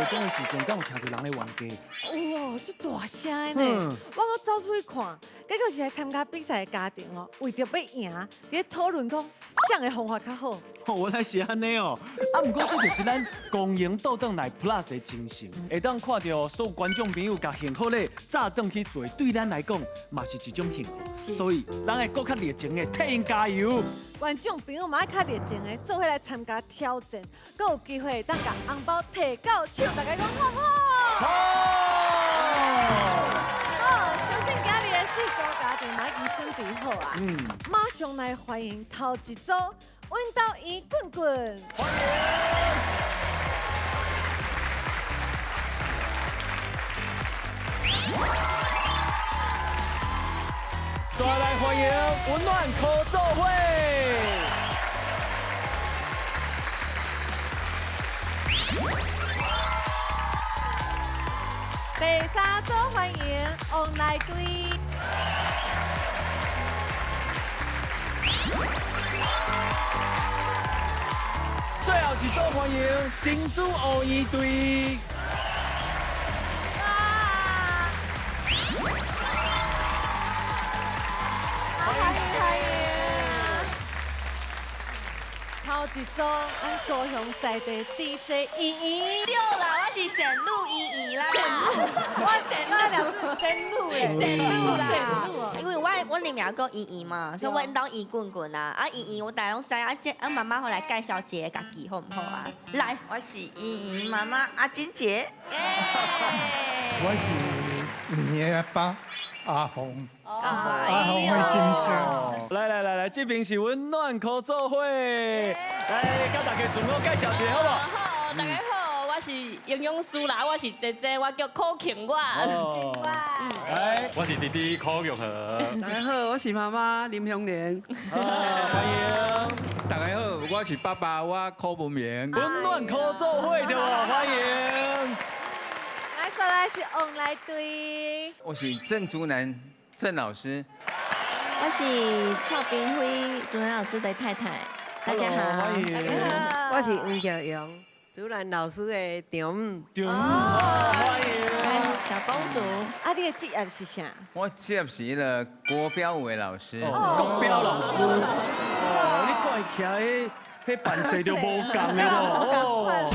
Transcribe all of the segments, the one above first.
奖的时阵，敢有听著人咧冤家？哇，足大声的呢！我阁走出去看，结果是来参加比赛的家庭哦，为著欲赢，伫咧讨论讲啥个方法较好。哦，原来是按呢哦。啊，毋过这就是咱公赢倒转来 Plus 的精神，会当看著所有观众朋友共幸福礼早转去做，对咱来讲嘛是一种幸福。所以，咱会阁较热情的替𪜶加油。观众朋友嘛爱较热情的，做伙来参加挑战，阁有机会当共红包提到手，大家讲好毋好？好！好，相信今日的四组家庭嘛已经准备好啊。马上来欢迎头一组，阮兜圆滚滚。欢迎。再来欢迎温暖合作会。第三组欢迎王来队。最后一组欢迎珍珠乌圆队。欢迎欢迎！头一组，咱高雄在地 DJ 圆圆。对啦，我是神鹿圆圆啦。我神鹿，神鹿诶，神鹿啦。因为我的名叫圆圆嘛，所以阮兜圆滚滚啊。啊圆圆，我大家拢知啊。这啊妈妈后来介绍一个家己好毋好啊？来，我是圆圆妈妈阿金姐。我是圆圆的阿爸阿红。阿红的心情。来来来来，这边是温暖合作会，来，佮大家自我介绍一下好无？好，大家好，我是营养师啦，我是姐姐，我叫柯庆我。来，我是弟弟柯玉和。大家好，我是妈妈林香莲。欢迎。大家好，我是爸爸，我柯文明。温暖合作会对无？欢迎。来，再来是王来队。我是郑竹南郑老师。我是蔡炳辉竹南老师的太太，大家好。欢迎。大家好。我是黄兆荣，竹南老师的丈母。丈母，欢迎。小公主。啊，你的职业是啥？我职业是彼个国标舞的老师。国标老师。哦，你看伊徛彼，彼扮势就无仝的哦。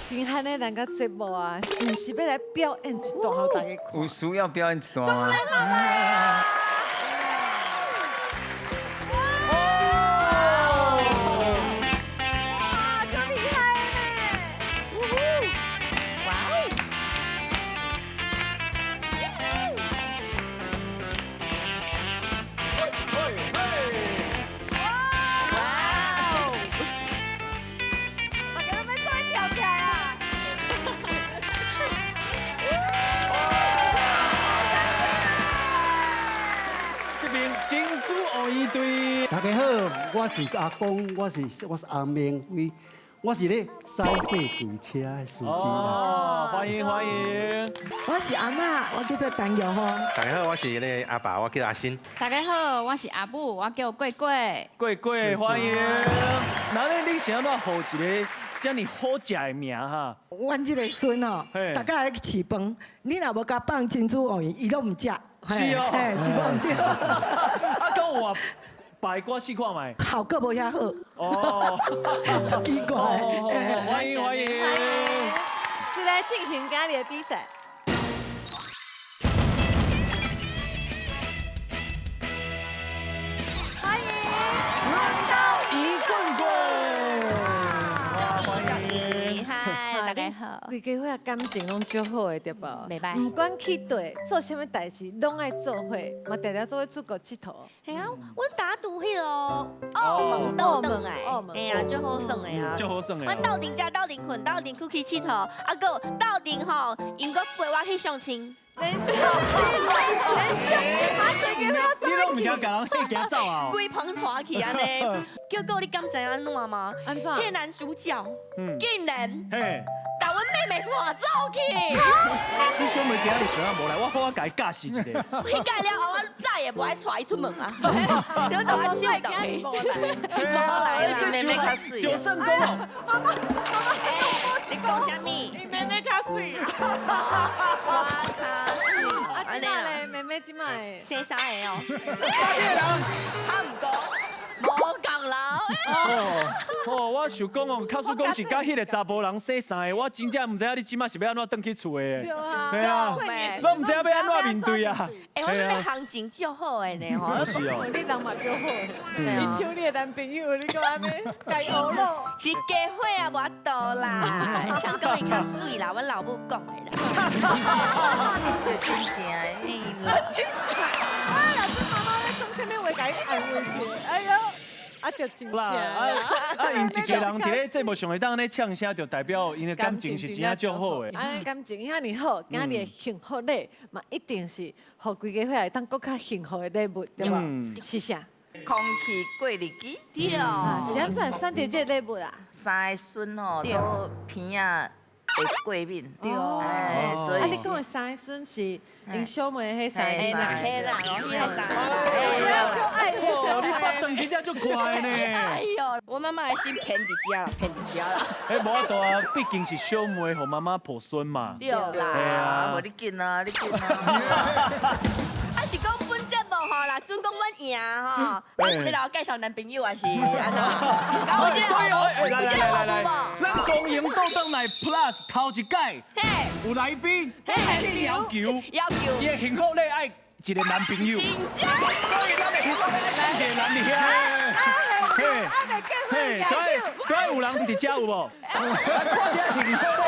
真罕的咱个节目啊，是毋是欲来表演一段予大家看？有需要表演一段吗？哇，足厉害呢！哇哦！哇哦！大家拢欲做伙跳起来啊！这边珍珠乌圆队。大家好，我是阿公，我是阿明辉，我是咧驶货柜车的司机啦。哦，欢迎欢迎。我是阿嬷，我叫做陈玉芳。大家好，我是咧阿爸，我叫阿新。大家好，我是阿母，我叫桂桂。桂桂，欢迎。那咧，你是按怎予一个遮尔好食的名哈？阮这个孙哦，大家来去饲饭，你若无共放珍珠芋圆，伊拢毋食。是哦，是无毋对。啊，阁有摆歌试看觅。效果无遐好。哦，足奇怪。欢迎欢迎。是来进行今日的比赛。欢迎阮兜圆滚滚。欢迎，嗨，大家好。规家伙感情拢足好的对无？袂䆀。毋管去佗，做啥物代志，拢爱做伙，嘛定定做伙出国𨑨迌。嘿啊，阮打赌彼个澳门倒转来，哎呀，足好耍的啊。足好耍的。阮斗阵食，斗阵睏，斗阵去𨑨迌，啊，阁斗阵吼，𪜶阁陪我去相亲。连相亲，连相亲嘛，规家伙你拢毋惊共人彼惊走啊？规棚团去按呢，结果你敢知按怎吗？按怎？彼个男主角竟然共阮妹妹带走去。你小妹今日想啊无来，我好好共伊教示一下。彼届了后，我再也无爱带伊出门啊！你拢共我手动去，无来啦，妹妹较媠。就算讲哦，妈妈，妈妈，你讲啥物？妹妹妹妹較媠啊。我較媠。啊，這擺咧，妹妹這擺。生三個哦。他毋過，無仝人。哦，我想講哦，假使講是佮彼个查埔人生三个，我真正毋知影你這擺是欲按怎轉去厝的。對啊。對啊。攏毋知影欲按怎面對啊。欸，我這個行情足好的呢吼。是哦。你人嘛足好，你搶你的男朋友，你閣按呢共伊呵咾。是家伙啊，無法度啦，想講伊較媠啦，阮老母講的啦。就真正的。真正。啊，老師媽媽咧講啥物話，共伊安慰一下。哎喲。啊，就真正。啊，𪜶一家人佇咧節目上會當咧嗆聲，就代表𪜶的感情是真正足好的。啊，感情遐爾好，今日的幸福禮嘛，一定是予規家伙會當閣較幸福的禮物，對無？是啥？空氣過濾機。對。是按怎選擇這個禮物啊？三个孫吼都鼻仔會過敏。對。哎，所以。啊，你講的三个孫是𪜶小妹彼三个？嘿啦，彼三个。就愛哦，你腹腸真正足快呢！哎呦，我媽媽的心偏佇遮啦，偏佇遮啦。哎，無法度啊，畢竟是小妹予媽媽抱孫嘛。對啦。啊，無你緊啊，你緊啊。啊，是講本節目吼啦，準講阮贏吼，我是欲來介紹男朋友還是按怎？所以哦，來來來來，咱公營倒轉來 Plus 頭一擺，有來賓去要求，要求，伊的幸福禮愛一个男朋友，所以咱的幸福禮愛請一个男佇遐。嘿，嘿，對，有人佇遮有無？看這幸福禮。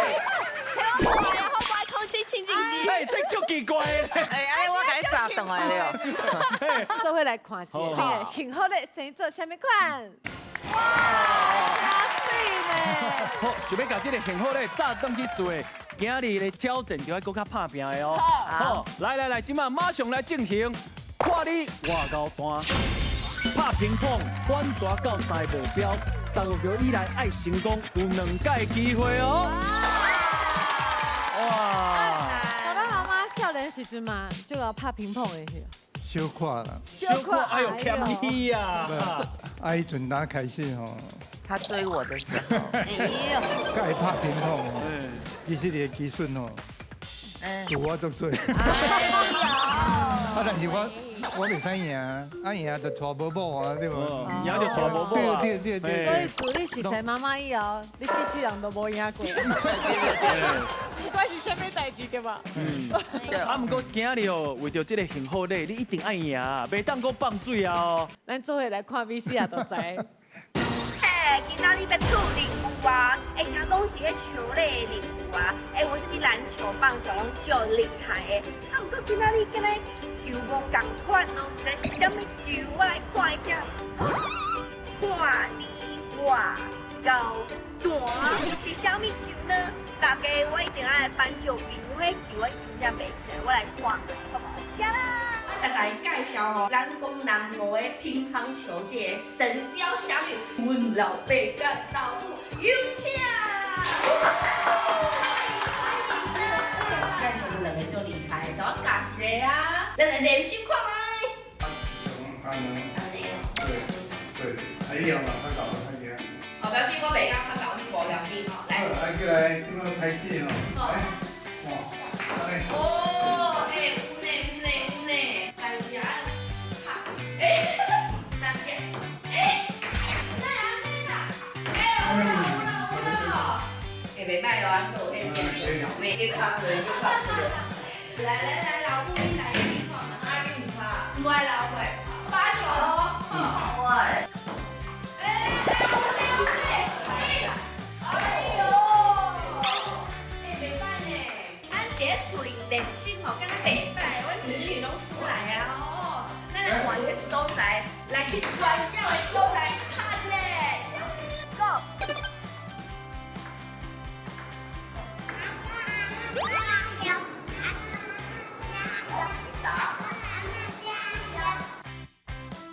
空氣清淨機。哎，這足奇怪的。哎哎，我共你炸轉來了。做伙來看一下，你的幸福禮生做啥物款？哇，真媠呢！好，想欲共這个幸福禮炸轉去厝的，今日的挑戰就愛閣較拍拚的哦。好，來來來，這擺馬上來進行，看你偌𠢕彈，拍乒乓，反彈到三个目標，15秒以內愛成功，有2擺機會哦。哇！爸爸媽媽少年時陣嘛，就𠢕拍乒乓的是。小可啦。小可，哎呦，謙虛啊！啊，彼陣哪開始吼？他追我的時候。哎呦！佮會拍乒乓吼，其實伊的技術吼，輸我足濟。啊，但是我袂使贏，啊贏就娶無某啊，對無？贏就娶無某啊。對對對。所以自你熟似媽媽以後，你這世人都無贏過。不管是啥物代誌對吧？嗯。啊，毋過今日哦，為著這个幸福禮，你一定愛贏，袂當閣放水啊哦。咱做伙來看 VCR 就知。嘿，今仔日欲處理有啊，欸，聽講是彼球類的任務啊，欸，我這個籃球、棒球攏足厲害的，啊，毋過今仔日敢若球無仝款哦，毋知是啥物球，我來看一下。看你偌𠢕彈是啥物球呢？大家我一定愛頒獎品，我彼球我真正袂識，我來看，好無？行啦！大家介紹吼，咱講南部的乒乓球界神鵰俠侶，阮老爸佮老母有請。介紹兩個足厲害，都我教一个啊，咱來練習看覓。對對，啊以後嘛較𠢕較贏。哦，不要緊，我袂曉較𠢕，你無要緊吼，來。好，來過來，這麼開始吼。來，哦，欸，有呢有呢有呢，但是愛拍，欸，但是，欸，哪會按呢啦？欸，有啦有啦有啦，欸，袂歹哦，咱閣有彼個小妹，你拍對，你拍對。來來來，老母你來，你看嘛。啊，你毋拍？毋愛老母，發球哦。我。欸，有呢有呢，哎呦，欸，袂歹呢。咱佇咧厝裡練習吼，敢若袂歹，阮子女攏出來啊哦。咱來換一个所在，來去專業的所在拍一个。Go。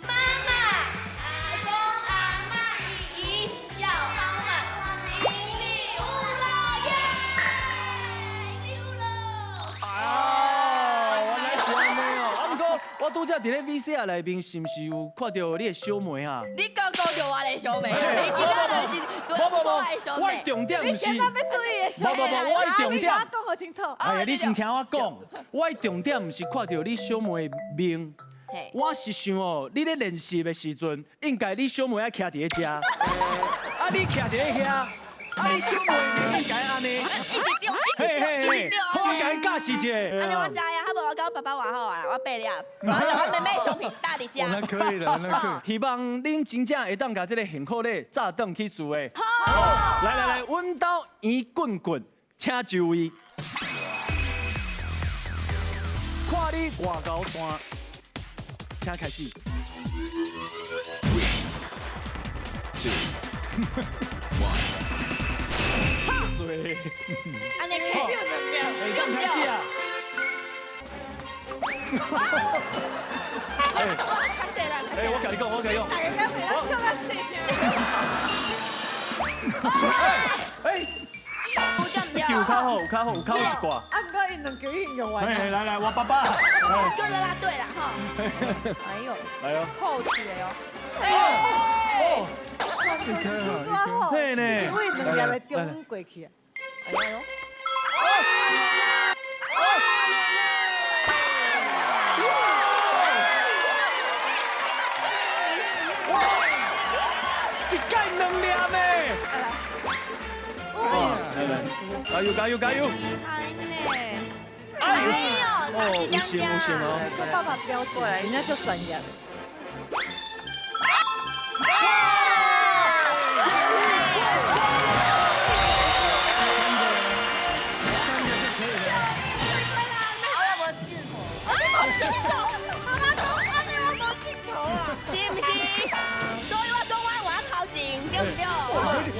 媽媽，阿公阿嬤姨姨要幫忙，領禮物了耶！禮物了。哦，原來是按呢哦。啊，毋過我拄才佇咧 VCR 內面，是毋是有看著你的小妹啊？你哥哥著我的小妹，你今仔日是对我的小妹。我的重点毋是，你现在要注意的无无无，我的重点。讲好清楚。哎呀，你先听我讲，我的重点毋是看著你小妹的面，我是想哦，你咧练习的时阵，应该你小妹爱徛伫咧遮，啊你徛伫咧遐，啊你小妹应该按呢，一直中，一直中，一直中。我共伊教示一下。按呢我知啊，啊无我共爸爸换好啊，我八粒，我我妹妹相片搭伫遮。那可以了，那可以。希望恁真正会当共这个幸福礼炸转去厝的。好。来来来，阮兜圆滚滚，请就位。看你偌𠢕弹，请开始。 Three, two, one. 对。按呢开开始啊！较细啦，较细。哎，我共你讲，我共你讲。大家袂当笑到细声。哎，这球较好，有较好，有较好一寡。啊，毋过𪜶两球已经用完。哎，来来，我爸爸。叫啦啦队啦吼。哎呦，来哦。扣起来哦。哎。哦。哇，是拄拄好，只是为两粒的中过去。哎呦。一盖两粒呢！来来，加油加油加油！厉害呢！哎呦，哦，有型有型哦！我爸爸标准，真正足专业。是毋是？所以我讲我换头前，对毋对？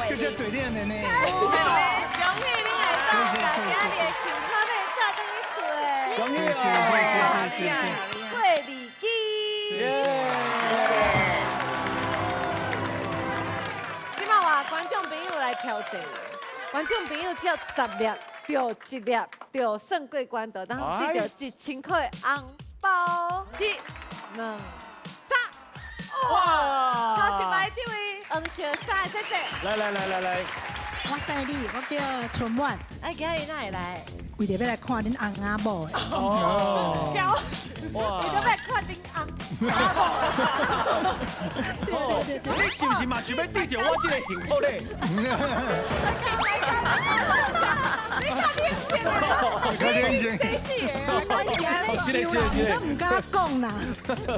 这叫嘴脸的呢。恭喜你会当共今日的幸福礼炸转去厝的。恭喜啊！过礼机。谢谢。这摆话观众朋友来挑战啦，观众朋友只要10粒中1粒，就算过关，就当得到1000块的红包。一、两、三。哇！头一排这位黄色衫的姐姐，来来来来来，我姓李，我叫春满。哎，今日哪会来？为著欲来看恁翁仔某的。哦。哇！为著欲来看恁翁仔某。对对对，你是毋是嘛想欲得著我这个幸福咧？你较冷静啊！你心内是按呢想啦，毋过毋敢讲啦。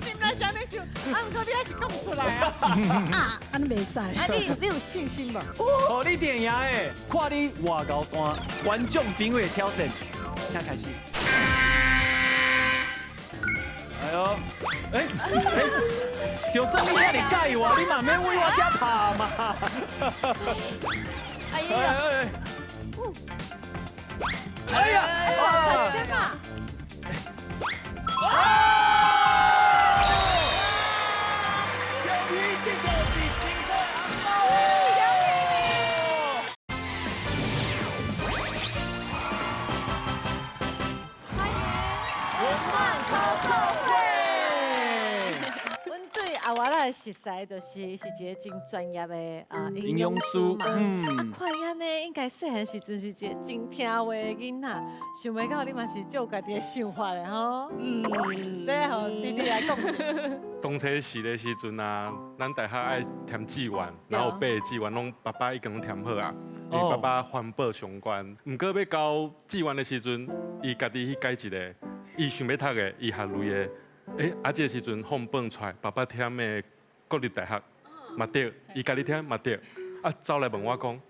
心内是按呢想，啊，毋过你还是讲出来啊。啊，按呢袂使。啊，你有信心无？有。哦，你定赢的，看你偌𠢕弹，观众朋友的挑战，请开始。哎呦，哎哎，就算你遐尔佮意我，你嘛免为我遮拍嘛。哎呀！哎呀！差一点嘛！恭喜得到1000块红包！欢迎文万口做伙。阮对阿娃仔的熟似，就是是一个真专业的啊营养师嘛。啊，看伊按呢，应该细汉时阵是一个真听话的囡仔，想袂到你嘛是足有家己的想法的吼。嗯，这予弟弟来讲。当初时的时阵啊，咱大学爱填志愿，然后八个志愿拢爸爸已经填好啊，因为爸爸环保相关。毋过欲交志愿的时阵，伊家己去改一个，伊想欲读的，伊学类的。欸，啊，这个时阵放榜出来，爸爸填的国立大学嘛对，伊家己填嘛对，啊，走来问我讲，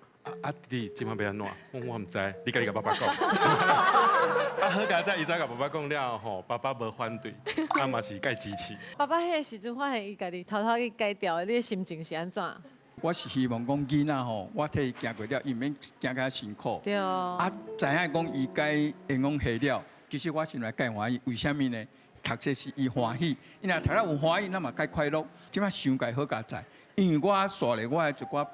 啊弟弟，这摆欲按怎？我毋知，你家己共爸爸讲。啊，好佳哉，伊早共爸爸讲了吼，爸爸无反对，啊嘛是佮支持。爸爸彼个时阵发现伊家己偷偷去改掉的，你的心情是按怎？我是希望讲囡仔吼，我替伊行过了，伊毋免行较辛苦。对。啊，知影讲伊改营养系了，其实我心内介欢喜，为啥物呢？读册是伊欢喜，伊若读了有欢喜，咱嘛较快乐。这摆伤盖好佳哉，因为我煞咧，我的一寡，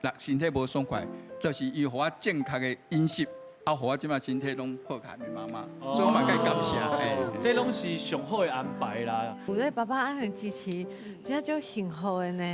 若身体无爽快，就是伊予我正确的饮食，啊，予我这马身体拢好起来妈妈，所以我嘛该感谢。哎，这拢是上好的安排啦。有咧爸爸按呢支持，真正足幸福的呢。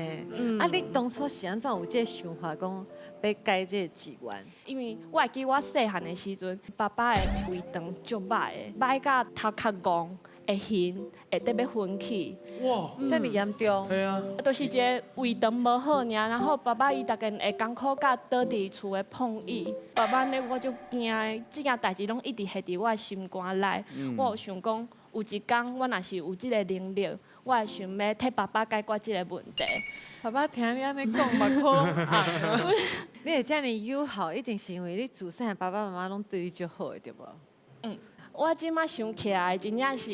啊，你当初是按怎有这个想法，讲欲改这个志愿？因为我会记我细汉的时阵，爸爸的胃肠足歹的，歹甲头壳戆，会晕，会得欲昏去。哇，这么严重？对啊。就是一个胃肠无好尔，然后爸爸伊逐日会艰苦甲倒伫厝的碰椅。爸爸呢，我就惊的，这件代志拢一直下伫我的心肝内。我有想讲，有一工我若是有这个能力，我会想欲替爸爸解决这个问题。爸爸听你按呢讲，目眶拢红。你会遮尔友好，一定是因为你自细汉爸爸妈妈拢对你足好的，对无？嗯，我这马想起来，真正是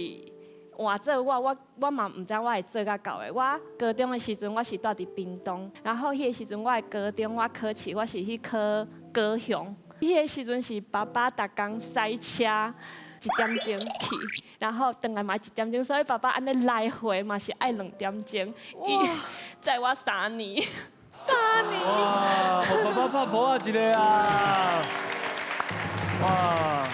换做我，我嘛毋知我会做甲到的。我高中的时阵，我是住伫屏东，然后彼个时阵我的高中我考试，我是去考高雄。彼个时阵是爸爸逐工驶车一点钟去，然后转来嘛一点钟，所以爸爸按呢来回嘛是爱2点钟。伊载我3年。3年。哇，予爸爸拍噗仔一个啊！哇。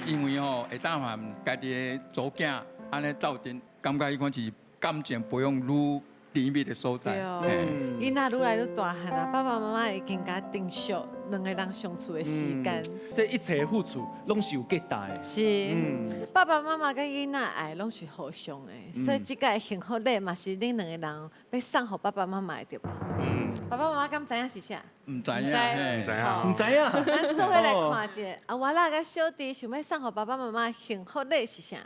因为吼，会当和家己的查某囝按呢斗阵，感觉彼款是感情培养愈甜蜜的所在。对，囡仔愈来愈大汉啊，爸爸妈妈会更加珍惜两个人相处的时间。这一切的付出拢是有价值的。是，爸爸妈妈佮囡仔爱拢是互相的，所以这个幸福礼嘛是恁两个人欲送予爸爸妈妈的，对无？爸爸妈妈敢知影是啥？毋知影，毋知影，毋知影。咱做伙来看一下，啊，我啦佮小弟想欲送予爸爸妈妈幸福礼是啥？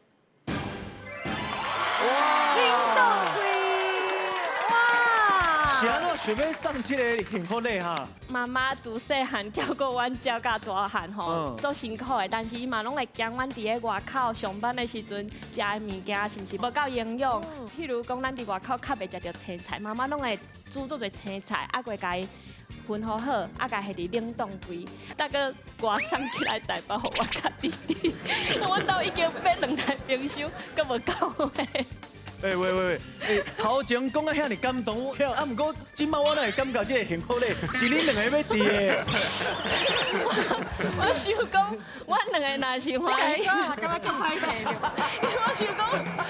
哇！冷冻柜，哇！是按怎想欲送这个幸福礼哈？妈妈自细汉照顾阮照甲大汉吼，足辛苦的，但是伊嘛拢会惊阮伫咧外口上班的时阵食的物件是毋是无够营养？譬如讲，咱伫外口较袂食著青菜，妈妈拢会煮足济青菜，啊，阁共伊分好好，啊，共下伫冷冻柜，大哥外送起来台北，予我佮弟弟，阮兜已经买2台冰箱，阁无够的。欸喂喂喂，欸，头前讲甲遐尔感动，啊，毋过这马我哪会感觉这个幸福礼是恁两个欲挃的？我想讲，阮两个若是欢喜，感觉足歹势的。我想讲，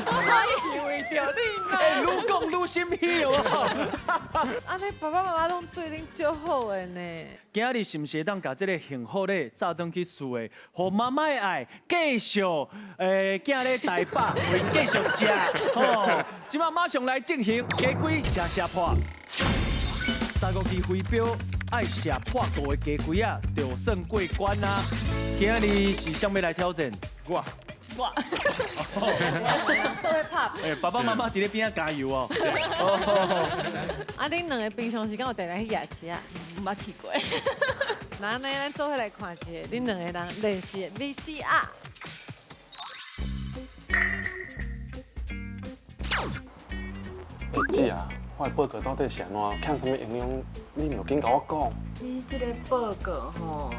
我欢喜是为著你啦。欸，愈讲愈心虚哦。按呢爸爸妈妈拢对恁足好的呢。今日是毋是会当共这个幸福礼早转去厝的，予妈妈的爱继续，囝咧台北会继续食，吼。这马马上来进行鸡规射射破，15支飞镖爱射破5个鸡规仔，就算过关啊！今日是啥物来挑战？我。我。做伙拍。哎，爸爸妈妈伫咧边仔加油哦。啊，恁两个平常时敢有定定去夜市啊？毋捌去过。那按呢，咱做伙来看一下，恁两个人练习 VCR。欸，姐啊，我的报告到底是按怎？欠啥物营养？你毋著紧共我讲。你这个报告吼，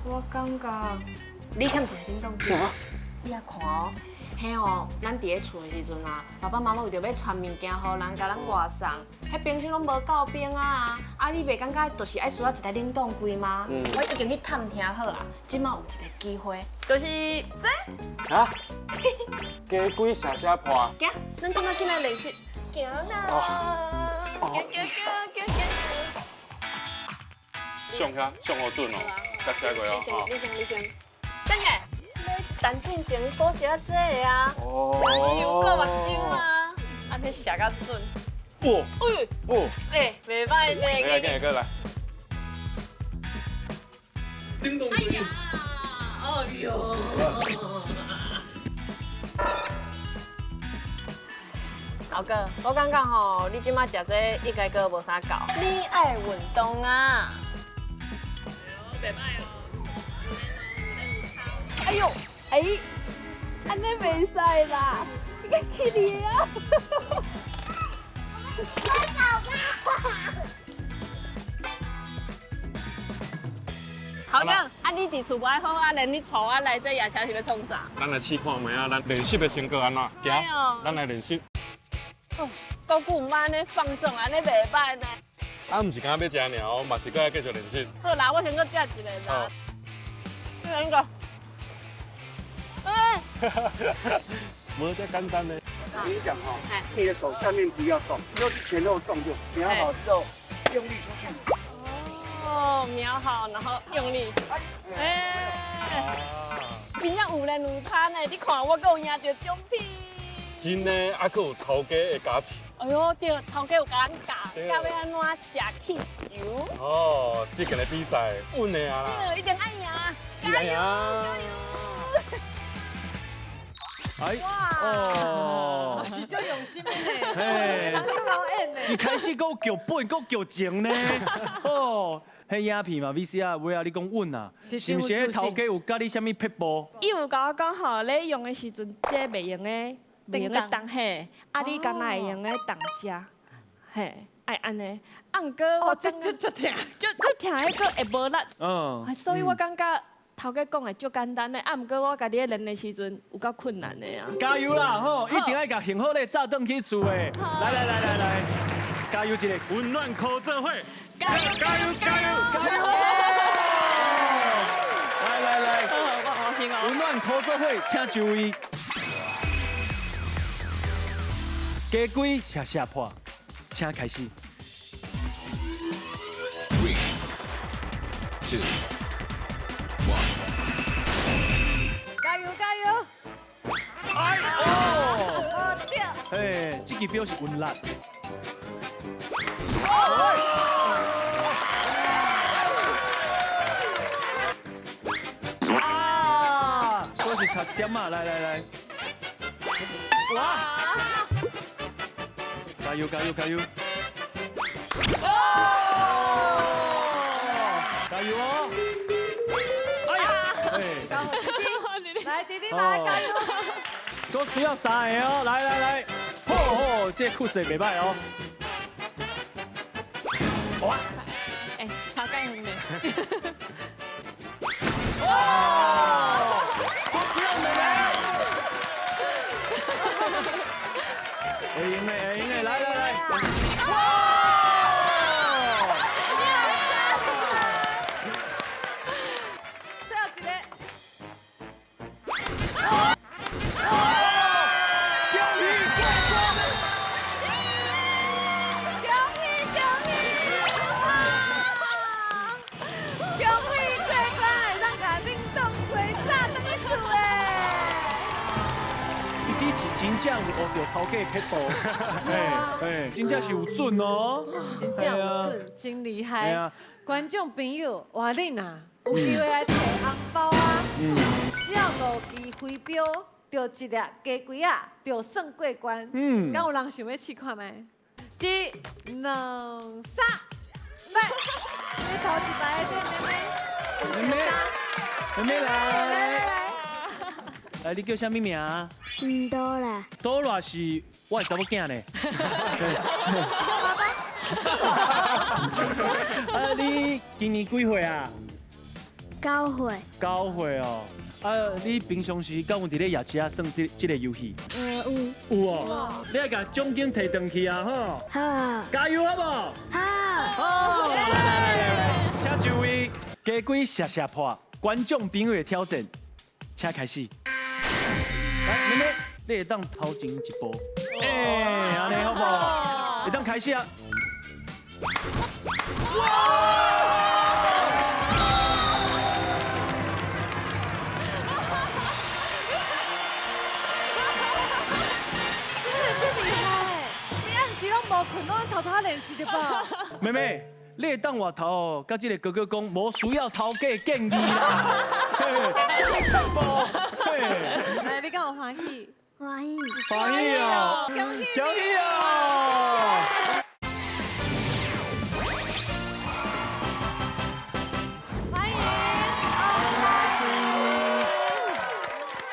我感觉你欠一个冷冻机。你来看哦，彼哦，咱伫咧厝的时阵啊，爸爸妈妈为著欲传物件予咱，共咱外送，彼冰箱拢无够冰啊！啊，你袂感觉就是爱需要一台冷冻柜吗？我已经去探听好啊，这马有一个机会，就是这。啊？鸡规射射破。行，咱这马进来练习。行啦！行行行行行。上遐上好准哦，甲写过哦。你先，你先，你先。等下，你陈进前补一下这个啊。哦。油过目睭啊，按呢射较准。哦。哦。欸，袂歹呢。来，来，来，来。叮咚。哎呀，哎呦。老哥，我感觉吼，你这马食这应该阁无啥够。你爱运动啊？哎呦，袂歹哦。哎呦，哎，按呢袂使啦，你较起哩啊！好哥，啊你伫厝无爱好啊，连你带我来这夜车是欲创啥？咱来试看觅啊，咱练习的成果按怎？行，咱来练习。阁久毋捌按呢放纵，按呢袂歹呢。啊，毋是干焦欲食尔哦，嘛是阁爱继续练习。好啦，我先阁食一个啦。这个。嗯。无这简单的。我跟你讲哈，你的手下面不要动，就是前后动就瞄好之后用力出去。哦，瞄好，然后用力。哎，真正有练有差呢，你看我阁有赢著奖品。真的，啊，阁有头家的加持。哎呦，对，头家有共咱教，教欲按怎射气球。哦，这个比赛稳的啊啦。对，一定爱赢。加油！加油！哎，哦，是足用心的呢，人足够演的。一开始阁有剧本，阁有剧情呢。哦，彼影片嘛，VCR 尾仔你讲稳啊，是毋是？彼头家有教你啥物撇步？伊有共我讲吼，咧用的时阵，这袂用的，袂用的动嘿，啊你敢若会用的动遮，嘿，爱按呢。啊，毋过我足足足疼，足足疼，彼阁会无力。嗯。所以我感觉。头家讲的足简单的，啊，毋过我家己咧练的时阵有够困难的啊！加油啦，吼，一定爱共幸福礼炸转去厝的。来来来来来，加油一个，温暖箍做伙，加油加油加油加油！来来来，温暖箍做伙，请就位。家规射射破，请开始。 Three, two. 加油加油！哎哦，对，哎，这支表是温力。啊！我是差一点啊，来来来，哇！加油加油加油！哦！加油哦！哎呀！来，弟弟来加油！都需要三个哦，来来来，吼吼，这酷势袂歹哦。哇！哎，差介远呢。哇！都需要妹妹。会赢的，会赢的，来来来。哇！最后一个。真正有学著头家的撇步，哎哎，真正是有准哦，真正有准，真厉害。观众朋友，哇恁啊，有机会来提红包啊，只要5支飞镖著一粒鸡龟仔，就算过关。嗯，敢有人想欲试看觅？1、2、3，来，你头一排的妹妹，妹妹，妹妹来来来。来，你叫啥物名？多拉。多拉是我的查某囝呢。啊，你今年几岁啊？9岁。9岁哦。啊，你平常时敢有伫咧夜市仔耍这个游戏？有。有哦。你爱共奖金提转去啊，吼。好。加油好无？好。好。来来来来来，请就位，家规射射破，观众朋友的挑战，请开始。来，妹妹，你会当头前一步，哎，按呢好无？会当开始啊！哇！真的这厉害！你暗时拢无困，拢偷偷练习对无？妹妹，你会当外头佮这个哥哥讲，无需要头家建议啦。嘿，啥物撇步？嘿。来，你敢有欢喜？欢喜。欢喜哦！恭喜！恭喜哦！欢迎！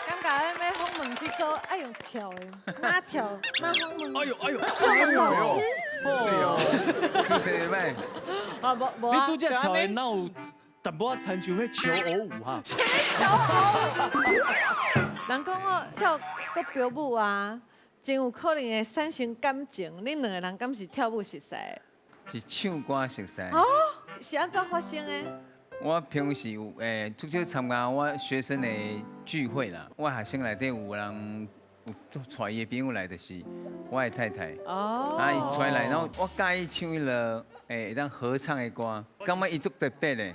感觉咱欲访问这组爱用跳的，哪跳哪访问？哎呦哎呦！就问老师。是哦，姿势袂歹。啊，无无你拄则跳的哪有淡薄仔亲像彼求偶舞哈？啥物求偶舞？人讲哦，跳国标舞啊，真有可能会产生感情。恁两个人敢是跳舞熟似？是唱歌熟似。哦，是按怎发生的？我平時有出去參加我學生的聚會啦，我學生內底有人有帶伊的朋友來，就是我的太太。哦。啊，伊帶來，然後我佮意唱彼个會當合唱的歌，感覺伊足特別的。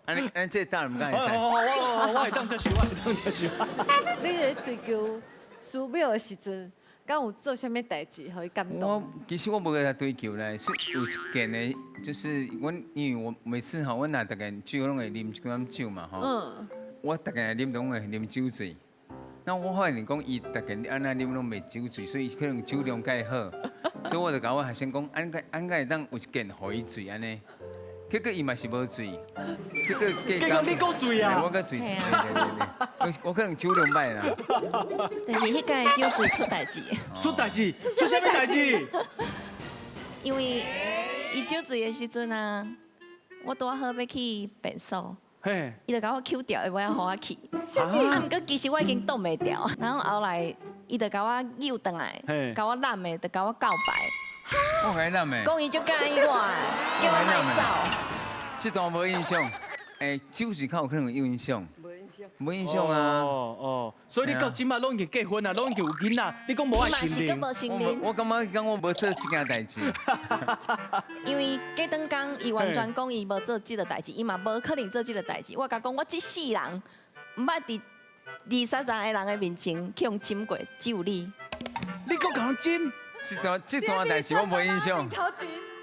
按呢按呢，這當然毋敢會使。我會當接受，我會當接受。你咧追求師母的時陣，敢有做啥物代誌，予伊感動？我其實我無共伊追求咧，是有一件的，就是阮因為我每次吼，阮若逐個聚會攏會啉一寡酒嘛吼。我逐個啉攏會啉酒醉。那我發現講，伊逐個按呢啉攏袂酒醉，所以可能酒量較好。所以我就共我學生講，按該按該會當有一件予伊醉按呢。結果伊嘛是無醉，結果結果你閣醉啊？我閣醉，對對對對，我可能酒量歹啦。但是彼屆酒醉出代誌。出代誌？出啥物代誌？因為伊酒醉的時陣啊，我拄好欲去便所，伊就共我抾著，無愛予我去。啊，毋過其實我已經擋袂牢，然後後來伊就共我扭轉來，共我攬的，就共我告白。我共伊攬的。講伊足佮意我，叫我莫走。這段無印象，酒醉較有可能有印象。無印象啊。哦哦，所以你到這擺攏已經結婚啊，攏已經有囡仔，你講無愛承認？我感覺講我無做這件代誌。因為過轉工，伊完全講伊無做這個代誌，伊嘛無可能做這個代誌。我共講，我這世人毋捌佇20、30個人的面前去予斟過，只有你。你閣共人斟？這段代誌我無印象，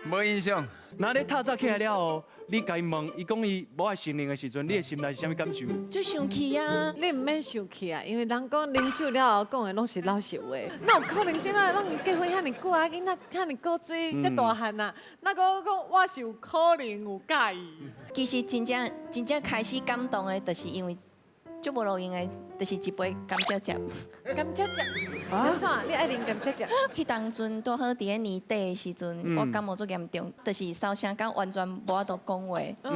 無印象。那你透早起來了後，你共伊問，伊講伊無愛承認的時陣，你的心內是啥物感受？足生氣啊！你毋免生氣啊，因為人講啉酒了後講的攏是老實話。哪有可能這擺攏結婚遐爾久啊，囡仔遐爾古錐，遮大漢啊，哪閣講我是有可能有佮意？其實真正真正開始感動的，就是因為足無路用的，就是一杯甘蔗汁。甘蔗汁，啥怎？你愛啉甘蔗汁？彼當陣拄好佇咧年底的時陣，我感冒足嚴重，就是燒聲到完全無法度講話。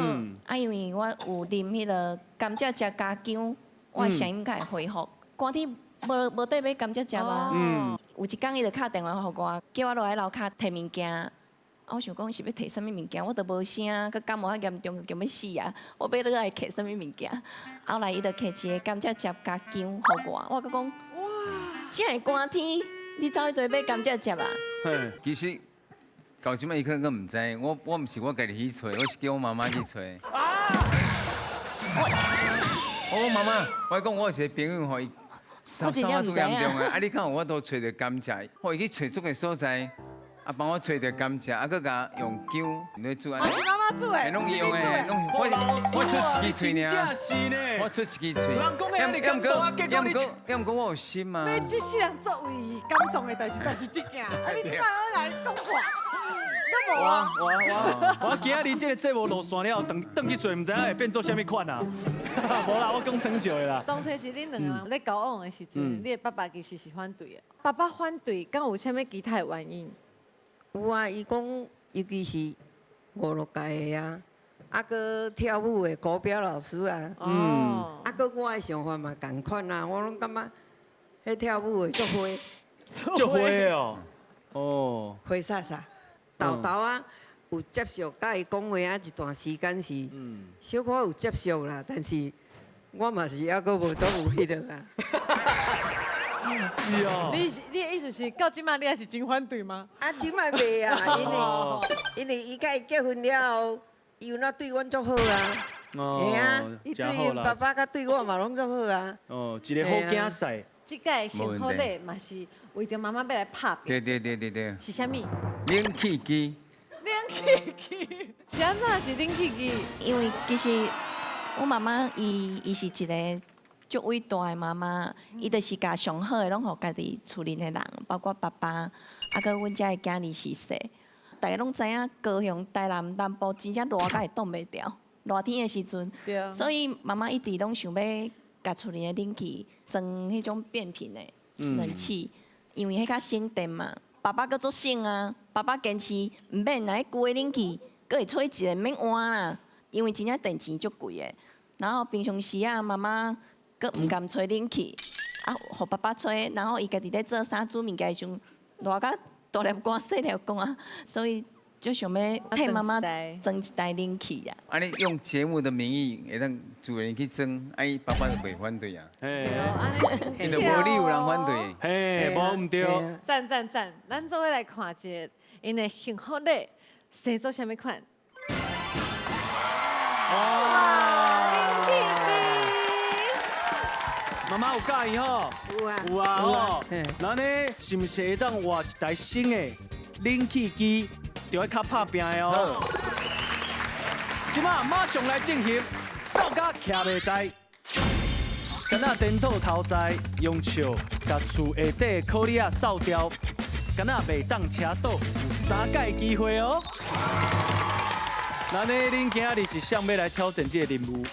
啊，因為我有啉彼个甘蔗汁加薑，我的聲音才會恢復。寒天無得買甘蔗汁啊。有一工伊就敲電話予我，叫我落來樓跤提物件。啊，我想講是欲提啥物物件，我都無聲，閣感冒較嚴重，就欲死啊！我欲落來提啥物物件？後來伊就提一個甘蔗汁加薑予我，我閣講哇，這个寒天，你走去佗買甘蔗汁啊？其實到這擺伊可能閣毋知，我毋是我家己去揣，我是叫我媽媽去揣。我講媽媽，我講我有一個朋友吼，伊燒燒足嚴重的，啊你敢有法度揣著甘蔗？吼，伊去揣足个所在。啊，幫我揣著甘蔗，啊，閣共用薑來煮。嘛是媽媽煮的，攏用的，攏我出一支喙爾，我出一支喙。人講的遐爾感動啊，結果你，抑毋過我有心啊。你這世人做唯一感動的代誌，就是這件。啊，你這擺來講話，都無啊。我今仔日這個節目落線了後，轉去睡，毋知影會變做啥物款啊？無啦，我講耍笑的啦。當初是恁兩个人咧交往的時陣，你的爸爸其實是反對的。爸爸反對，敢有啥物其他的原因？有啊，伊講尤其是五六屆的啊，啊，閣跳舞的國標老師啊，啊，閣我的想法嘛仝款啊，我攏感覺彼跳舞的足花，足花哦，哦，花灑灑，豆豆啊有接觸，佮伊講話啊一段時間是，小可有接觸啦，但是我嘛是猶閣無怎有彼个啦。是哦，你的意思是到這擺你還是真反對嗎？啊，這擺袂啊，因為伊佮伊結婚了後，伊有哪對阮足好啊？哦，嚇啊，伊對𪜶爸爸佮對我嘛攏足好啊。哦，一個好囝婿。這屆幸福禮嘛是為著媽媽欲來拍拼。對對對對對。是啥物？冷氣機。冷氣機。是按怎是冷氣機？因為其實我媽媽伊是一個足偉大的媽媽，伊就是共上好的攏予家己厝裡的人，包括爸爸，啊，閣阮遮的囝兒是說，大家攏知影高雄、台南南部真正熱甲會擋袂牢，熱天的時陣，所以媽媽一直攏想欲共厝裡的冷氣裝彼種變頻的冷氣，因為彼較省電嘛。爸爸閣足省啊，爸爸堅持毋免，若彼舊的冷氣，閣會揣一个免換啦，因為真正電錢足貴的。然後平常時啊，媽媽閣毋甘吹冷氣，啊，予爸爸吹，然後伊家己咧做衫煮物件的時陣，熱甲大粒汗細粒汗，所以就想欲替妈妈装一台冷气啊。啊，你用节目的名义，会当自然去装，啊，伊爸爸就袂反对啊。嘿，伊就无理由人反对。嘿，无毋对。赞赞赞！咱做伙来看一下，𪜶的幸福礼生做啥物款？哇，冷气机！妈妈有佮意吼？有啊，有啊吼。那呢，是毋是会当换一台新的冷气机？就爱较拍拚的哦。这马马上来进行扫甲徛袂在，敢若颠倒头栽，用笑共厝下底的箍仔扫掉，敢若袂当车倒，有三摆机会哦。那呢，恁今仔日是啥欲来挑战这个任务？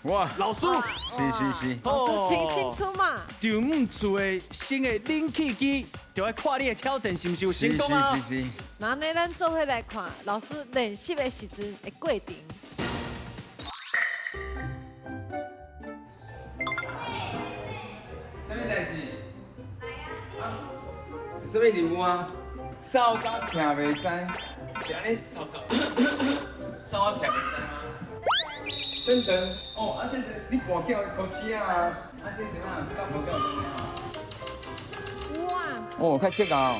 哇，老师，是是是，老师亲身出马。丈母厝的新的冷气机，就爱看你的挑战是毋是有成功啊？是是是。那呢，咱做伙来看老师练习的时阵的过程。啥物代志？是啥物任务啊？扫甲徛袂知，是按呢扫扫，扫甲徛袂知吗？等等，哦，啊这是你跋筊的箍子啊，啊这是啥？甲跋筊有关系？哇！哦，较积哦。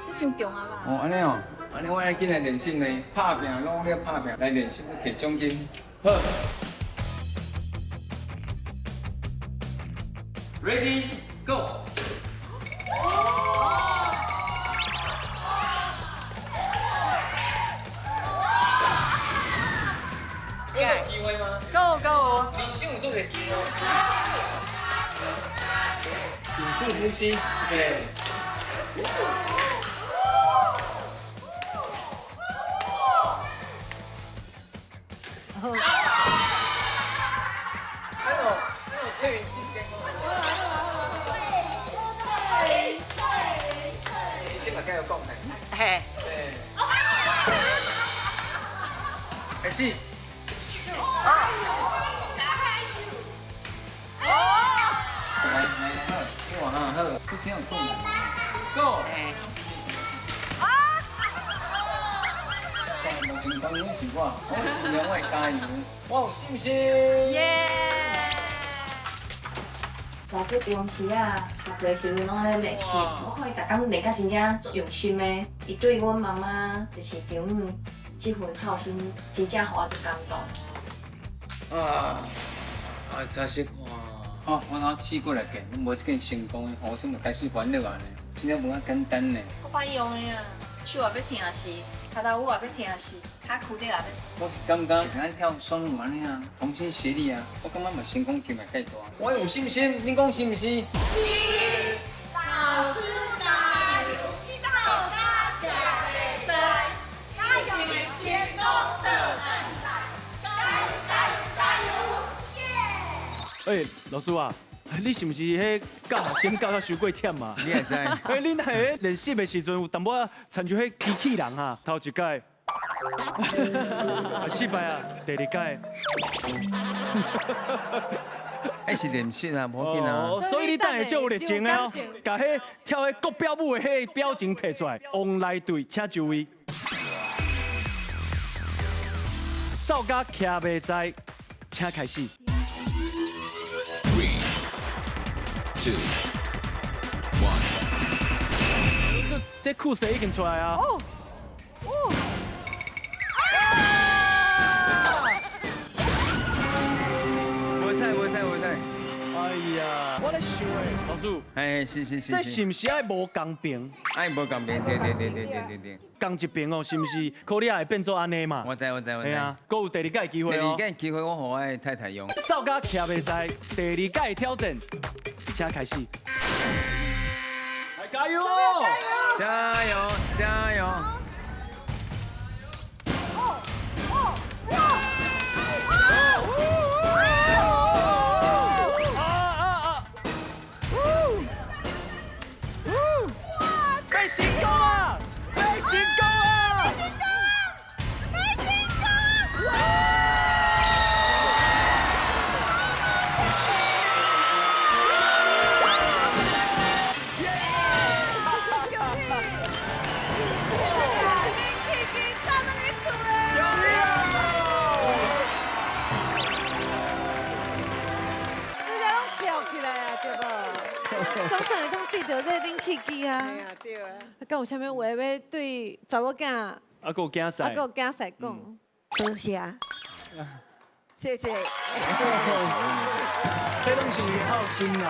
这伤强啊吧？哦，按呢哦，按呢我爱紧来练习呢，拍拚，拢咧拍拚来练习去摕奖金。好。Ready go！有机会吗？够够。人生有做个机会。屏住呼吸，对。嘿。开始。来来来，好，你往啊好，这真有困难。Go。目前当然是我，我尽量我会加油，我有信心。耶！老师平常时啊，下课的时阵拢咧练习，我看伊逐工练甲真正足用心的。伊对阮妈妈就是丈母这份孝心，真正予我足感动。啊啊，真是哇！哦，我头试过来过，无这件成功的，我这就开始烦恼啊呢，真正无遐简单呢。我歹用的啊，手也欲疼死，跤头趺也欲疼死，跤趺底也欲。我是感觉像咱跳双舞按呢啊，同心协力啊，我感觉嘛成功机会较大。我有信心，恁讲是毋是？是。老师加油，扫甲徛袂知，加油成功倒转来，加油加油加油！耶！欸，老师啊，你是毋是彼教学生教甲伤过忝啊？你会知？欸，恁喺练习的时阵有淡薄仔亲像彼机器人啊，头一摆失败啊，第二摆。彼是练习啊，无要紧啊。所以你等下就有热情的哦，共彼跳彼国标舞的彼表情提出来。王来队，请就位。扫甲徛袂知，请开始。 Three, two, one。这裤子已经出来啊！哦，哦。无使无使无使。哎呀，我咧想的，老师。哎，是是是。这是毋是爱无仝边？爱无仝边，对对对对对对对。仝一边哦，是毋是？可能会变做按呢嘛？我知我知我知。嘿啊，阁有第二摆机会哦。第二摆机会我予我的太太用。扫甲徛袂知，第二摆挑战，请开始。来加油哦！加油加油！被成功啊！被成功啊！被成功！冷气总算会当得到这个冷气机啊！对啊。敢有啥物话欲对查某囝，啊，阁有囝婿。啊，阁有囝婿讲？多谢，谢谢。这拢是孝心啦。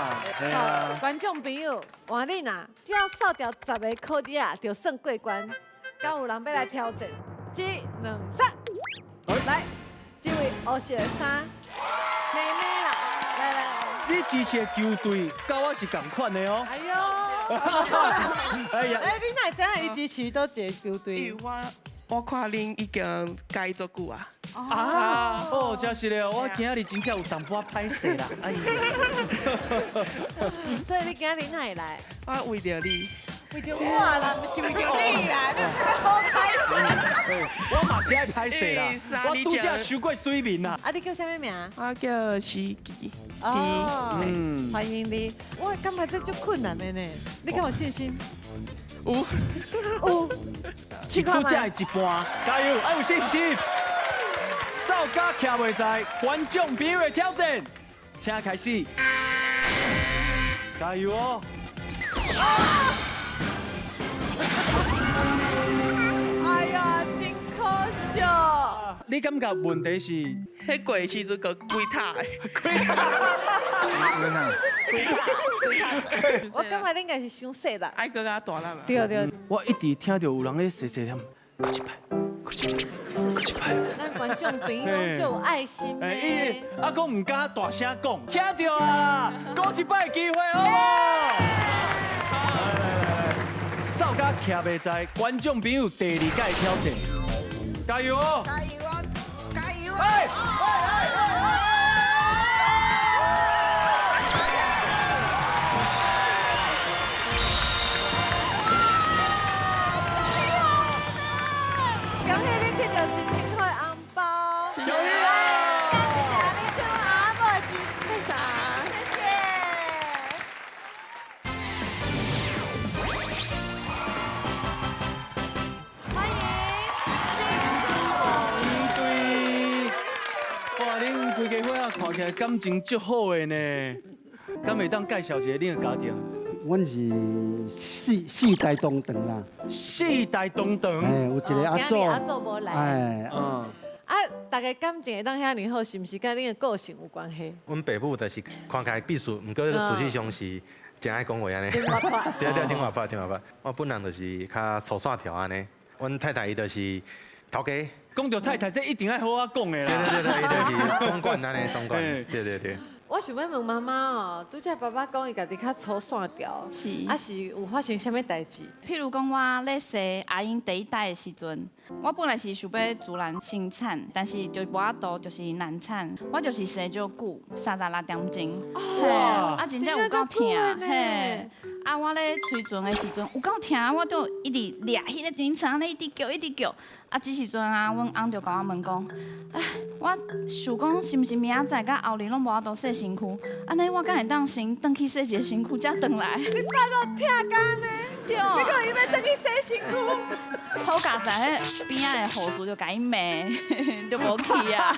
好，观众朋友，换恁啊，只要扫掉10个考题啊，就算过关。敢有人欲来挑战？一、两、三，来，这位黑色的衫，妹妹啦，来来来。你支持的球队佮我是仝款的哦。哎呦，哎呀，哎，你哪会知影伊支持佗一个球队？因为我看恁已经改足久啊。啊，哦，真是的，我今仔日真正有淡薄仔歹势啦。哎呀，所以你今日哪会来？我为著你。为著我啦，毋是为著你啦，你这个好歹势。我嘛是爱歹势啦，我拄才收过水面啦。啊，你叫啥物名？我叫思琪。哦，欢迎你。我感觉这足困难的呢，你敢有信心？有。有。拄才会一半，加油，爱有信心。扫甲徛袂在，观众朋友的挑战，请开始。加油哦！哎呀，真可惜。你感觉问题是？彼过的时阵阁规塔的。规塔。我感觉你应该是伤细啦。爱阁较大粒嘛。对对。我一直听到有人咧细细念，阁一摆，阁一摆，阁一摆。咱观众朋友就有爱心的。啊，阁毋敢大声讲，听到啊，阁一摆机会好无？扫甲徛袂在，观众朋友第二届挑战，加油哦！加油哦！加油！哎！恭喜你得到1000块红包！谢谢！感谢你对阮阿某的支持，谢谢。欢迎一对，哇，恁规家伙仔看起来感情足好的呢，敢会当介绍一下恁的家庭？阮是四代同堂啦。四代同堂。哎，有一个阿祖。阿祖无来。哎。嗯。啊，大家感情会当遐尔好，是毋是佮恁的个性有关系？阮爸母就是看起来必须，毋过事实上是真爱讲话按呢。真活泼。对对，真活泼，真活泼。我本人就是较粗线条按呢。阮太太伊就是头家。讲到太太，这一定爱好好讲的啦。对对对，伊就是总管按呢，总管。对对对。我想欲问妈妈哦，拄才爸爸讲伊家己较粗线条，是，啊是有发生啥物代志？譬如讲，我咧生阿英第一胎的时阵，我本来是想欲自然生产，但是就无法度，就是难产。我就是生足久，36点钟，嘿，啊真正有够疼，嘿。啊，我咧催脣的时阵有够疼，我就一直掠彼个眠床，咧一直叫，一直叫。啊，这时阵啊，阮翁就共我问讲，哎，我想讲是毋是明仔载佮后日拢无法度洗身躯，按呢我敢会当先转去洗一个身躯才转来？你爸都疼甲按呢？对。你讲伊欲转去洗身躯？好佳哉，彼边仔的护士就共伊骂，就无去啊。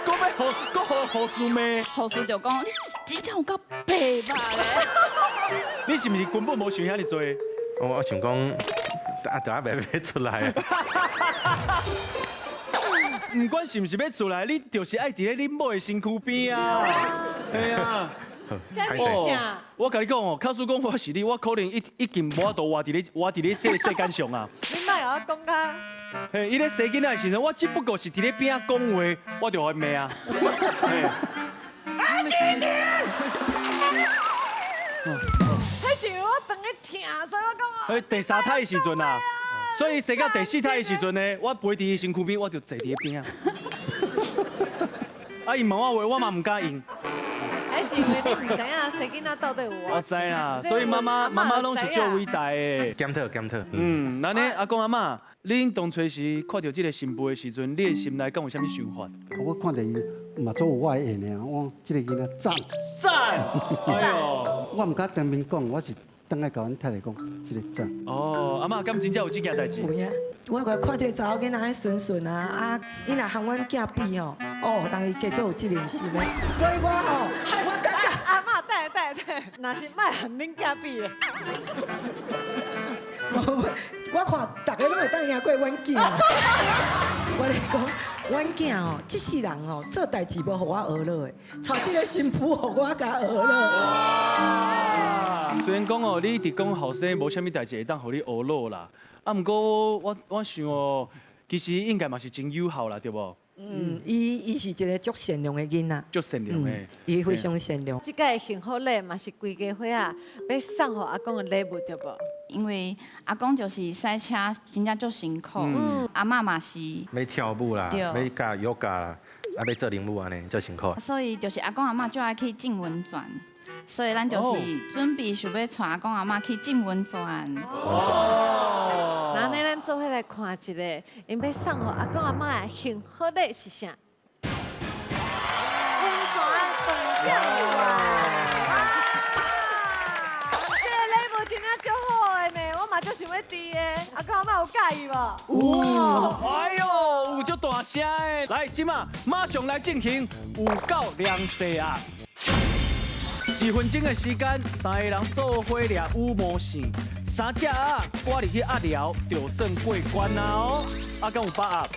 阁欲护，阁予护士骂？护士就讲，你真正有够白目的。你是毋是根本无想遐尔济？我想讲，啊，就还袂欲出来。毋管是毋是欲出来，你就是爱伫咧恁某的身躯边啊。嘿啊。哦，我共你讲哦，假使讲我是你，我可能已经无法度活伫咧活伫咧这个世间上啊。你莫共我讲甲。嘿，伊咧生囡仔的时阵，我只不过是伫咧边仔讲话，我就予伊骂啊。啊，姐姐。彼是因为我当咧疼，所以我讲。哎，第三胎的时阵啊，所以生到第四胎的时阵呢，我陪伫伊身躯边，我就坐伫咧边仔。啊，伊问我话，我嘛毋敢应。彼是因为你毋知影生囡仔到底有偌我知啦，所以妈妈妈妈拢是足伟大的。检讨检讨。嗯，那呢，阿公阿嬷，恁当初时看到这个新妇的时阵，你的心内敢有啥物想法？我看著伊嘛足有我的缘尔，我这个囡仔赞赞。哎哟，我毋敢当面讲，我是转来共阮太太讲，这个赞。哦，阿嬷，敢真正有这件代志？有影，我看这个查某囡仔彼顺顺啊，啊，伊若和阮囝比吼，哦，人伊加足有责任心的，所以我吼，我感觉阿嬷，等下等下，若是莫和恁囝比的。我看大家攏會當贏過阮囝。我咧講，阮囝哦，這世人哦，做代誌無予我學落的，娶這個新婦予我共學落。雖然講哦，你一直講後生無啥物代誌會當予你學落啦，啊，毋過我想哦，其實應該嘛是真友好啦，對無？嗯，伊是一個足善良的囡仔，足善良的，伊非常善良。這個幸福禮嘛是規家伙仔欲送予阿公的禮物，對無？因為阿公就是駛車，真正足辛苦。阿嬤嘛是。欲跳舞啦，欲教瑜伽啦，啊，欲做靈舞按呢，足辛苦。所以就是阿公阿嬤足愛去浸溫泉，所以咱就是準備想欲帶阿公阿嬤去浸溫泉。哦。那呢，咱做伙來看一下，𪜶欲送予阿公阿嬤的幸福禮是啥？溫泉飯店哇！這個禮物真正足好的呢，我嘛足想欲佇的。阿公阿嬤有佮意無？有。哎喲，有足大聲的。來，這馬馬上來進行有夠涼勢啊！一分鐘的時間，三個人做伙掠羽毛線，三隻鴨掛入去鴨寮，就算過關啦哦。啊，敢有把握？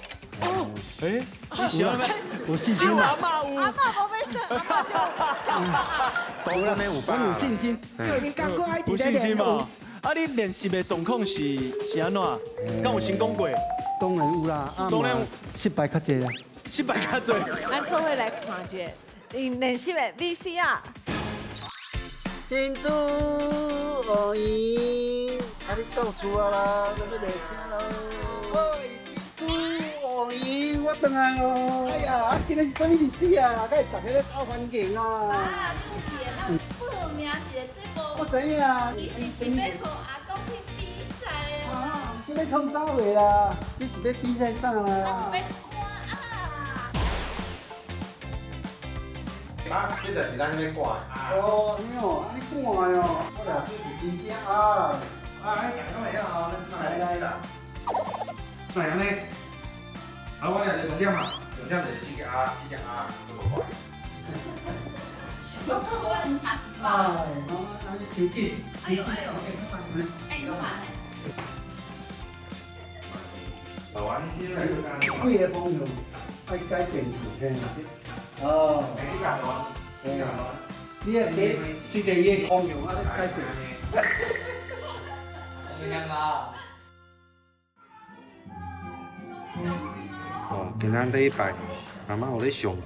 哦，哎，你想咩？有信心阿嬤有。阿嬤無欲算，阿嬤就把握。當然有把握。我有信心。有信心嘛？啊，你練習的狀況是按怎？敢有成功過？當然有啦，當然失敗較濟啦。失敗較濟。咱做伙來看一下，𪜶練習的 VCR。珍珠芋圓，啊你到厝啊啦，欲落車囉。喂，珍珠芋圓，我轉來囉。哎呀，啊今仔是啥物日子啊？敢會大家咧鬥歡迎啊？爸，你有記得咱報名一個節目？我知影。其實是欲予阿公去比賽的。啊，這欲創啥貨啦？這是欲比賽啥啦？啊，這就是咱咧掛。哦，安呢哦，按呢掛的哦。好啦，這是真正啊。啊，你大家拢會曉吼，咱來來啦。那按呢？啊，我掠一個重點嘛，重點就是這個鴨，這隻鴨都無掛。哎，媽媽，按呢手緊，手緊。哎，你慢嘞。老王，你這幾个方向愛改變是啥？哦，你教我，你教我。你啊，隨隨著伊的方向啊，咧改變。哦，今仔禮拜媽媽有咧上課。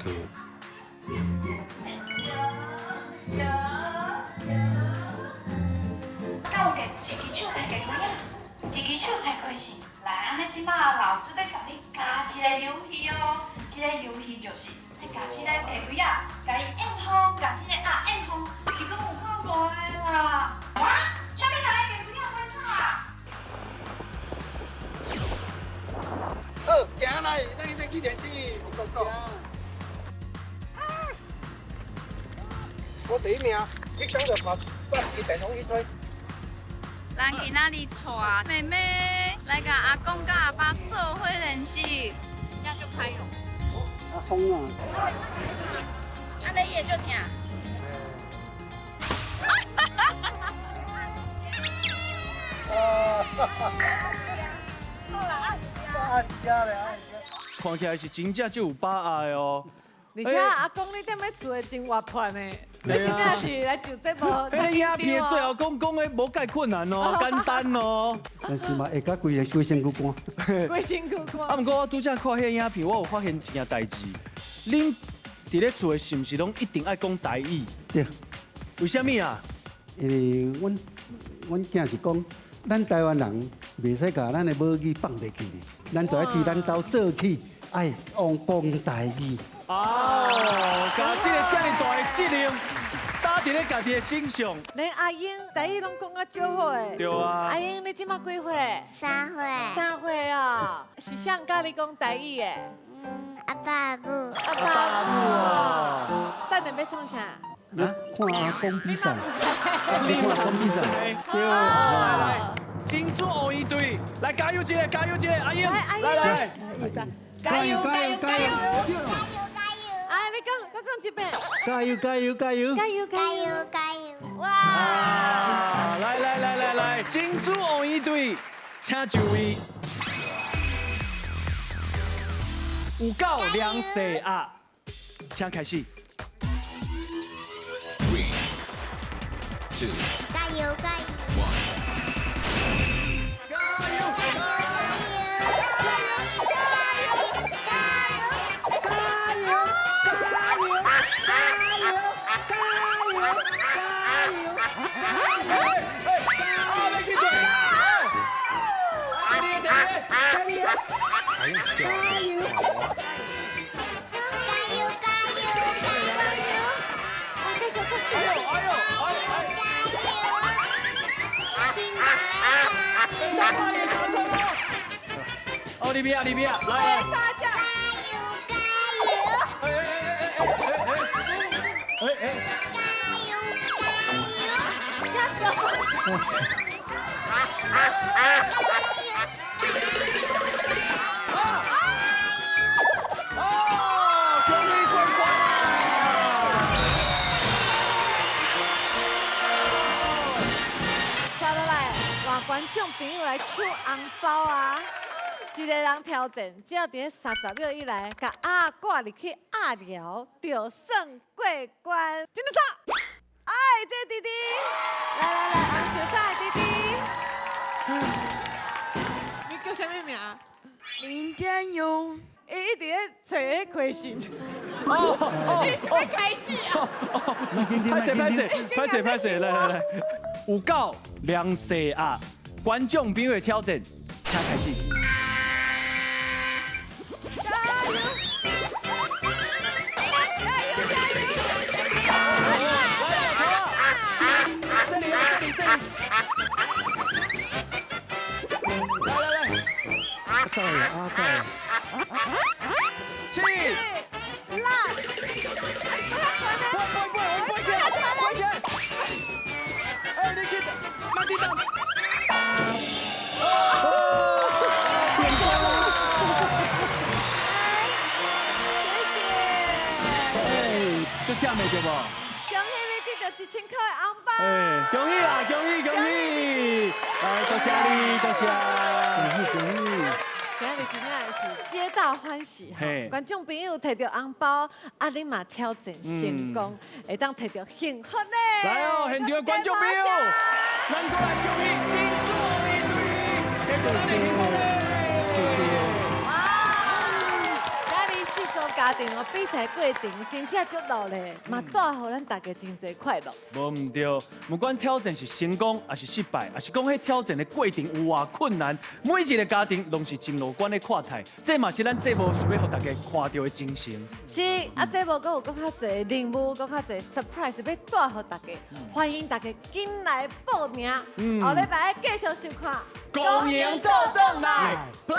敢有一支手提鸡仔，一支手提开始。來，按呢這擺老師欲共你教一個遊戲哦。這個遊戲就是欲共這個雞胿仔，共伊按風，共這個鴨按風，伊講有夠熱的啦。哇，啥物人的雞胿仔飛走啊？好，行來，咱去練習。我第一名，你想就把把伊电风去推。咱今仔日带妹妹來共阿公佮阿爸做伙練習，這就歹用。阿風啊！按呢伊會足疼。啊，看起來是真正就有把握的哦。而且阿公你踮咧厝的真活潑呢，你真正是來上節目。彼个影片最後講講的無蓋困難哦，簡單哦。但是嘛，會甲規個規身軀汗。規身軀汗。啊，毋過我拄才看彼個影片，我有發現一件代誌。恁佇咧厝的是毋是攏一定愛講台語？對。為啥物啊？因為阮囝是講，咱台灣人袂使共咱的母語放袂記哩，咱就愛佇咱兜做起，愛用講台語。哦，共這個遮爾大的責任擔佇咧家己的身上。連阿英台語攏講甲足好的。對啊。阿英，你這馬幾歲？3歲。3歲啊？是誰教你講台語的？嗯，阿爸阿母。阿爸阿母。等下欲創啥？你看阿公比賽，你看阿公比賽，對。來來，珍珠芋圓隊，來加油一下，加油一下，阿英，來來。加油加油加油！啊，你講，閣講一遍。加油加油加油！加油加油加油！哇！來來來來來，珍珠王一隊，請就位。有夠涼世啊，請開始。 Three, two, 加油加油！ one. 加油！加油！加油！加油！加油！加油！加油！加油！加油加油加油！啊，继续，哎呦哎呦哎新哎！大也查成哦！奥利比亚，利比亚，来来。杀价！加油加油！哎哎哎哎哎哎哎！加油加油！鸭子。观众朋友来抢红包啊！一个人挑战，只要伫30秒以内，共鸭挂入去鸭寮，就算过关。真的错！哎，这个弟弟，来来来，红小衫的弟弟，你叫啥物名？林建勇。伊一直咧揣彼开心。哦哦，你是欲开始啊？拍谢拍谢拍谢拍谢，来来来，有够凉世啊！观众朋友的挑战，请开始。加油！加油加油！这里这里这里！来来来，阿仔阿仔，七、六，快快快，快起来，快起来！哎，你去，慢点等。成功！谢谢。哎，足忝的对无？恭喜你得到1000块的红包！哎，恭喜啊，恭喜恭喜！来，多谢你，多谢。恭喜恭喜！今日真正是皆大欢喜哈！观众朋友摕到红包，啊，你嘛挑战成功，会当摕到幸福呢！来哦，现场的观众朋友，咱过来恭喜金珠一队，摕到咱的幸福呢！谢谢。今日四组家庭哦，比赛过程真正足热咧，嘛带予咱大家真济快乐。无毋对，不管挑战是成功，还是失败，还是讲彼挑战的过程有偌困难，每一个家庭拢是真乐观的看待，这嘛是咱节目想欲予大家看到的精神。是啊，节目阁有阁较济任务，阁较济 surprise 欲带予大家，欢迎大家紧来报名。后礼拜继续收看《公赢倒转来 Plus》。